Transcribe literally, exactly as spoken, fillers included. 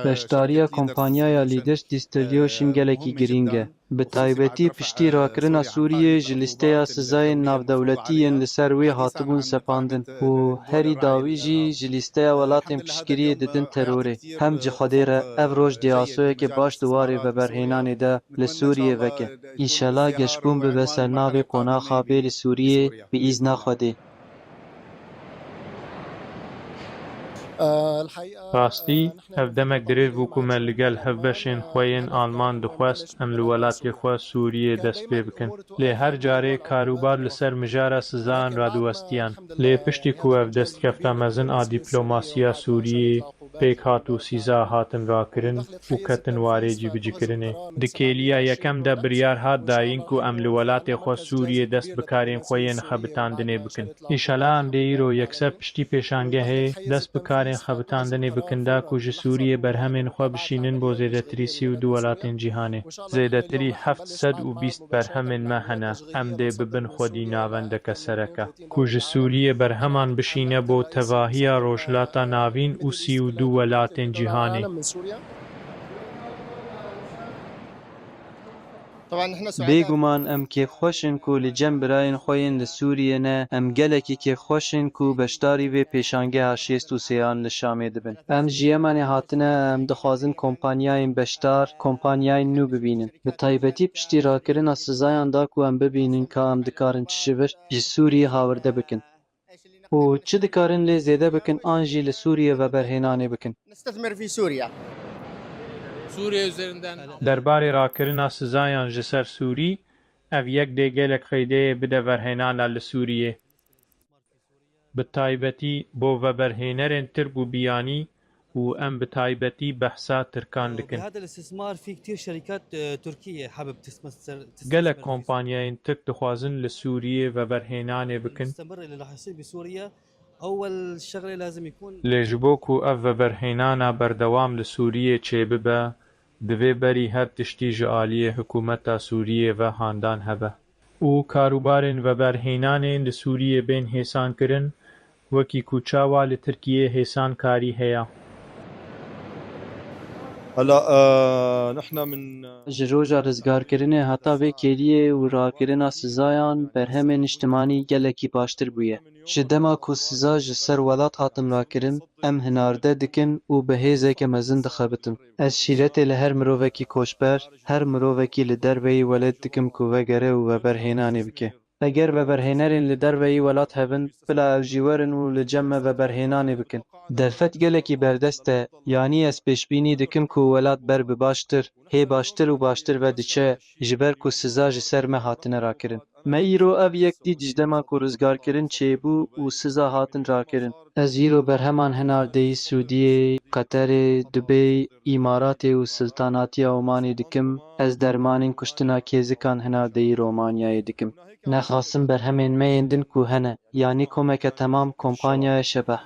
Beşdariya kompanyaya Leaders di Studio Şîm gelekî girîng e. Bi taybetî piştî rakirina Sûriyê ji lîsteya sizayên navdewletî yên li ser wê hatibûn sepandin û herî dawî jî ji lîsteya welatên piştgiriyê didin terorê. Hem ji Xwedê re ev roj dê asoyeke baş di warê veberhênanê de li Sûriyê veke. Înşela geşbûn bibe ser navê qonaxa bê li Sûriyê bi îzna Xwedê. Rastî, ev demek dirêv bû ku me li gel hevbeşên xwe yên Alman dixwest em li welatê xwe Sûriyê dest pê bikin. Lê her carê karûbar li ser mijara sizayan radiwestiyan. Lê piştî ku ev destkefta mezin a dîplomasiya Sûriyê pêk hat û siza hatin rakirin û ketin warê cîbicîkirinê. Di kêliya yekem de biryar hat dayîn ku em li welatê xwe Sûriyê dest bi karên xwe yên xebitandinê bikin. Înşela em dê îro yekser piştî pêşangehê dest bi karên xebitandinê bikin da ku ji Sûriyê berhemên xwe bişînin bo zêdetirî sî û du welatên cîhanê. Zêdetirî heft sed û bîst berhemên me hene, em dê bibin xwedî navendeke sereke. Ku ji Sûriyê berheman bişîne bo tevahiya Rojhilata Navîn û sî û du welatên cîhanê. Bêguman em kêfxweş in ku li cem birayên xwe yên li Sûriyê ne, em gelekî kêfxweş in ku beşdarî vê pêşangeha şêst û sêyan li Şamê dibin. Em ji Yemenê hatine, em dixwazin kompanyayên beşdar, kompanyayên nû bibînin. Bi taybetî piştî rakirina sizayan da ku em bibînin ka em dikarin çi ji vir ji Sûriyê hawirde bikin. Û çi dikarin lê zêde bikin an jî li Sûriyê veberhênanê bikin? نستثمر في سوريا. Derbarê rakirina sizayan ji ser Sûrî, ev yek dê gelek feydeyê bide verhênana li Sûriyê. Bi taybetî bo veberhênerên Tirk û biyanî û em bi taybetî behsa Tirkan dikin. بهذا الاستثمار في كثير شركات آه، تركية حابب تستثمر Gelek kompanyayên Tirk dixwazin li Sûriyê veberhênanê bikin. نستمر اللي راح يصير بسوريا اول شغله لازم يكون Lê ji bo ku ev veberhênana berdewam li Sûriyê çêbibe, divê berî her tiştî ji aliyê hikûmeta Sûriyê ve handan hebe û karûbarên veberhênanê li Sûriyê bên hêsankirin, wekî ku çawa li Tirkiyê hêsankarî heye. هلا آه، نحن من Ji roja rizgarkirinê heta vê kêliyê û rakirina sizayan berhemên niştimanî gelekî baştir bûye. Ji dema ku siza ji ser welat hatin rakirin, em hinarde dikin û bi hêzeke mezin dixebitin. Ez şîretê li her mirovekî koçber, her mirovekî li derveyî welêt dikim ku vegere û veberhênanê bike. Eger veberhênerên li derveyî welat hebin, bila ew jî werin û li cem me veberhênanê bikin. Derfet gelekî berdest e, yanî ez pêşbînî dikim ku welat ber bi baştir, hê baştir û baştir ve diçe, ji ber ku siza ji ser me hatine rakirin. Me îro ev yek dît ji dema ku rizgarkirin çêbû û siza hatin rakirin. Ez îro berheman hinardeyî Sûdiyê, Qeterê, Dubey, Îmaratê û Siltanatiya Omanê dikim, ez dermanên kuştina kêzikan hinardeyî Romanyayê dikim. Nexasim berhemên me yên din ku hene, yanî komeke temam kompanyaya şebeh.